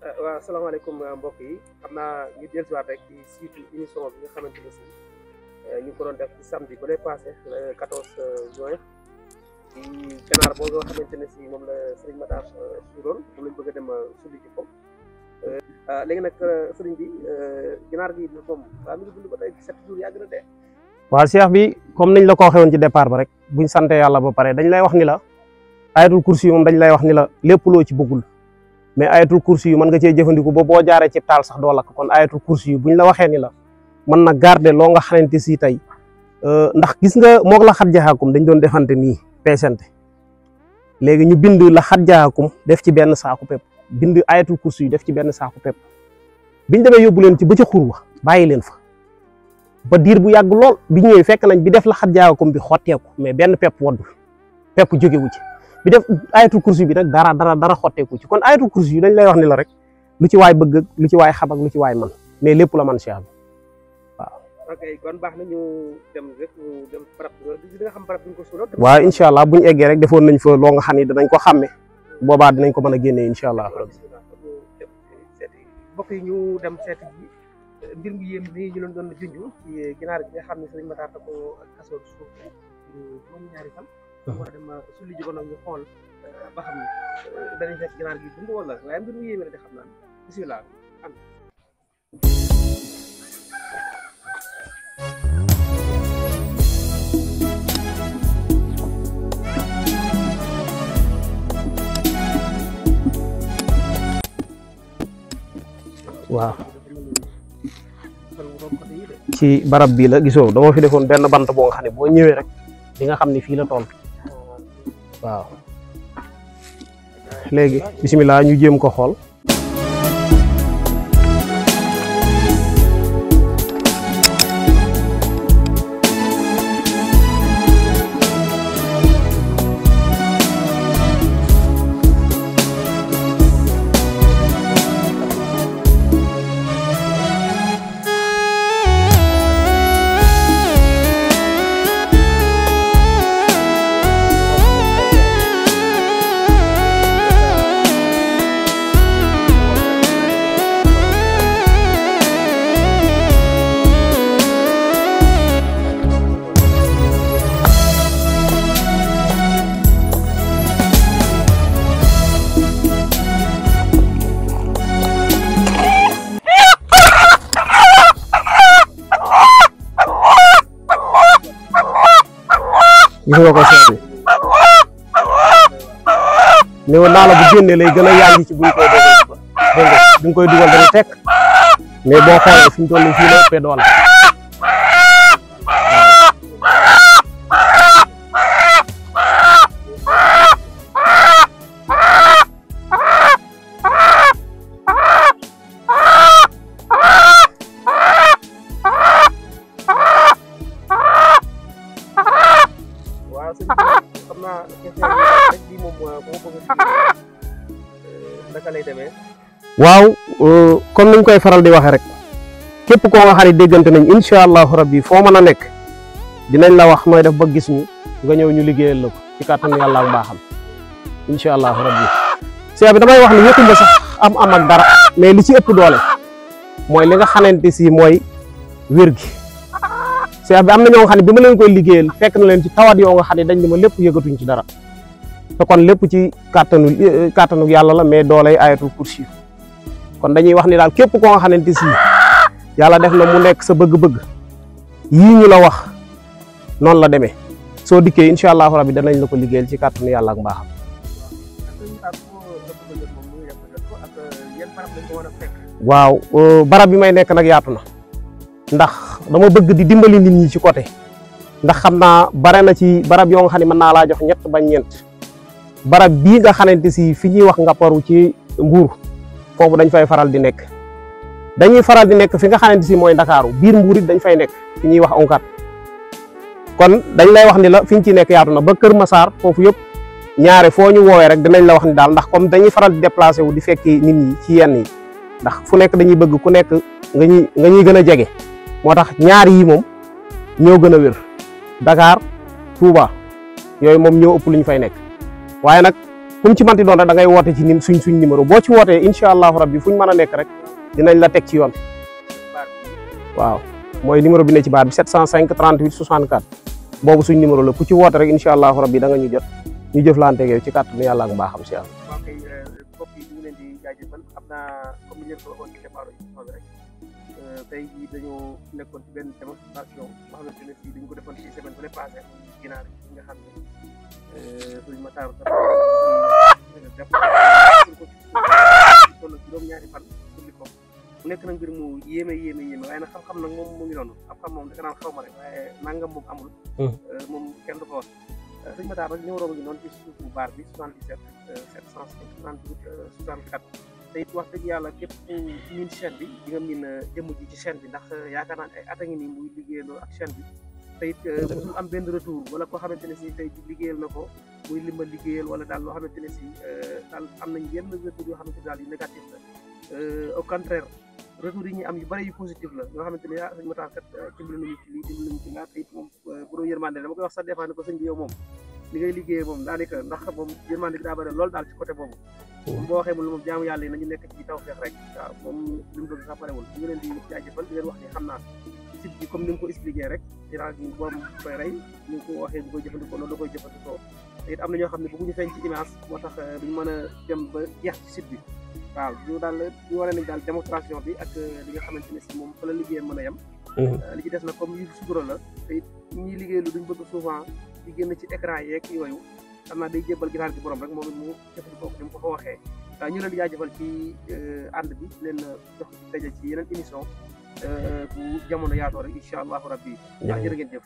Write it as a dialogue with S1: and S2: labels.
S1: waaw asalaamaaleykum mbokk yi xam naa ñu dellusiwaat rek ci suite émission bi nga xamante ne si ñu ko doon def ci samedi bu lay passé le 14 juin ci ganaar boo nga xamante ne si moom la Serigne Matar suuloon moom lañ bëgg a dem sulli ci ko léegi nag sëriñ bi ginaar gi moom waa mi ngi dund ba tey 7 jours yàgg na de.
S2: waaw Cheikh bi comme niñ la ko waxee woon ci départ ba rek buñ sante yàlla ba pare dañ lay wax ni la ayatul kursi yu moom dañ lay wax ni la lépp loo ci bëggul mais ayatul kursi yu mën nga cee jëfandiku ba boo jaaree ci taal sax doo lakk kon ayatul kursi yu buñ la waxee ni la mën na garder loo nga xamante si tey ndax gis nga moog la xat jaxaakum dañ doon defante nii peesante léegi ñu bind la xat jaxaakum def ci benn saaku pepp bind ayatul kursi yu def ci benn saaku pepp biñ demee yóbbu leen ci ba ca xur wa bàyyi leen fa ba diir bu yàgg lool bi ñëwee fekk nañ bi def la xat jaxaakum bi xotteeku mais benn pepp waddul pepp jógewu ci bi def ayatul kursi bi nag dara xotteeku ci kon ayatul kursi yi dañ lay wax ni la rek lu ci waay bëgg lu ci waay xam ak lu ci waay man mais lépp la man Cheikh bi waaw.
S1: ok kon baax na ñu dem rek ñu dem barab di nga xam barab bi ñu ko suuloon.
S2: waaw incha allah buñ eggee rek defoon nañ fa loo nga xam ni danañ ko xàmme boobaa dinañ ko mën a génnee incha allah.
S1: mbokk yi ñu dem seeti ji mbir mi yéem nii ñu leen doon junj ci ginaar gi nga xam ne Serigne Matar da ko kasoon suuf juróom-ñaari fan. war a dem sulli ji ko nag ñu xool ba xam danañ fekk ginaar gi dund wala waaye mbir mu yéeme la de xam naa bisimilah am
S2: waaw ci barab bii la gisoo dama fi defoon benn bant boo nga xam ne boo ñëwee rek di nga xam ne fii la toll waaw léegi bisimilah ñu jéem ko xool gis nga ko Cheikh bi ne woon naa la bu génnee lay gën a yàgg ci buñ koy dogal dégg nga buñ koy dugal dana tekk mais boo xoolee fi ñu toll fii la ëppee doole waaw comme niñ koy faral di waxe rek képp koo nga xam ne déggante nañ incha allahu rabbi foo mën a nekk dinañ la wax nooy def ba gis ñu nga ñëw ñu liggéeyal la ko ci kàttanu yàlla ak mbaaxam incha allahu rabbi Cheikh bi damay wax ni yëkkuma sax am ak dara mais li ci ëpp doole mooy li nga xamante si mooy wér gi Cheikh bi am na ñoo nga xam ne bi ma leen koy liggéeyal fekk na leen ci tawat yoo nga xam ne dañ ne ma lépp yëgatuñ ci dara te kon lépp ci kàttanu yàlla la mais doolay ayatul kursi kon dañuy wax ni daal képp koo nga xamante si yàlla def na mu nekk sa bëgg-bëgg yii ñu la wax noonu la demee soo dikkee incha allahu rabbi danañ la ko liggéeyal ci kàttanu yàlla ak mbaaxam. waaw barab bi may nekk nag yaatu na ndax dama bëgg di dimbali nit ñi ci côté ndax xam naa bare na ci barab yoo nga xam ne mën naa laa jox ñett ba ñeent barab bii nga xamante si fi ñuy wax Ngaparou ci Mbuur foofu dañ fay faral di nekk dañuy faral di nekk fi nga xamante si mooy Ndakaaru biir Mbuur it dañ fay nekk fi ñuy wax onkat kon dañ lay wax ni la fi ñu ciy nekk yaatu na ba Kër Massar foofu yëpp ñaare foo ñu woowee rek dinañ la wax ni daal ndax comme dañuy faral di déplacé wu di fekki nit ñi ci yenn yi ndax fu nekk dañuy bëgg ku nekk nga ñuy gën a jege moo tax ñaar yi moom ñoo gën a wér Dakar Touba yooyu moom ñoo ëpp lu ñu fay nekk waaye nag fu mu ci manti doon rek da ngay woote ci suñ numéro boo ci wootee incha allahu rabbi fuñ mën a nekk rek dinañ la teg ci yoon waaw mooy numéro bi ne ci baat bi 705 38 64 boobu suñ numéro la ku ci woote rek incha allahu rabbi da nga ñu jot ñu jëflante ak yow ci kàttanu yàlla ak mbaaxam si yàlla.
S1: waaw kay mbokk yi ñu ngi leen di jaajëfal xam naa comme ni leen ko waxoon ci départ émission bi rek tey jii dañoo nekkoon ci benn démonstration boo xamante ne si dañu ko defoon ci semaine bu ne passé ginaar yi nga xam ne suñu Matar def toll juróom-ñaari fan sulli ko mu nekk nag mbir mu yéeme waaye nag xam-xam nag moom mu ngi noonu xam-xam moom danga naan xaw ma rek waaye nangam moom amul moom kenn du ko wax sëñ Matar nag numéro bi noonu ci suufu baar bi 77 705 38 64 te it wax dëgg yàlla képp ku miin chaîne bi di nga miin jëmm ji ci chaîne bi ndax yaakaar naa ne ay at a ngi nii muy liggéeyandoo ak chaîne bi te it musul am benn retour wala koo xamante ne si tey liggéeyal na ko muy limba liggéeyal wala daal loo xamante ne si daal am nañ yenn retour yoo xamante ne daal yu négatif la au contraire retour yi ñuy am yu bëri yu positif la yoo xamante ne sëñ Matar kat dimbali nañu ci lii dimbali nañu ci laa te it moom bu doon yërmande dama koy wax sax des fois ne ko sëñ bi yow moom li ngay liggéey moom daanaka ndax moom yërmande bi daa bëri loolu daal ci côté boobu moom boo waxee moom jaamu yàlla yi nañu nekk ci tawfeex rek waaw moom li mu bëgg sax parewul ñu ngi leen di jaajëfal di leen wax ni xam naa site bi comme ni nga ko expliqué rek tirage bi borom koy rey ñu ko waxee ñu koy jëfandikoo loolu da koy jëfandikoo te it am na ñoo xam ne bëgguñu feeñ ci image moo tax duñu mën a dem ba jeex ci site bi waaw ñu daal ñu wane nañ daal démonstration bi ak li nga xamante ne si moom fa la liggéeyam mën a yem li ci des na comme yu sutura la te it ñuy liggéey lu duñ bëgg souvent di génn ci écran yeeg yooyu xam naa day jébbal ginaar gi borom rek moom it mu jëfandikoo ko ni mu ko fa waxee waaw ñu leen di jaajëfal ci ànd bi leen jox daje ci yeneen émission bu jamono yaatoo rek incha allahu rabbi jërë ngeen jëf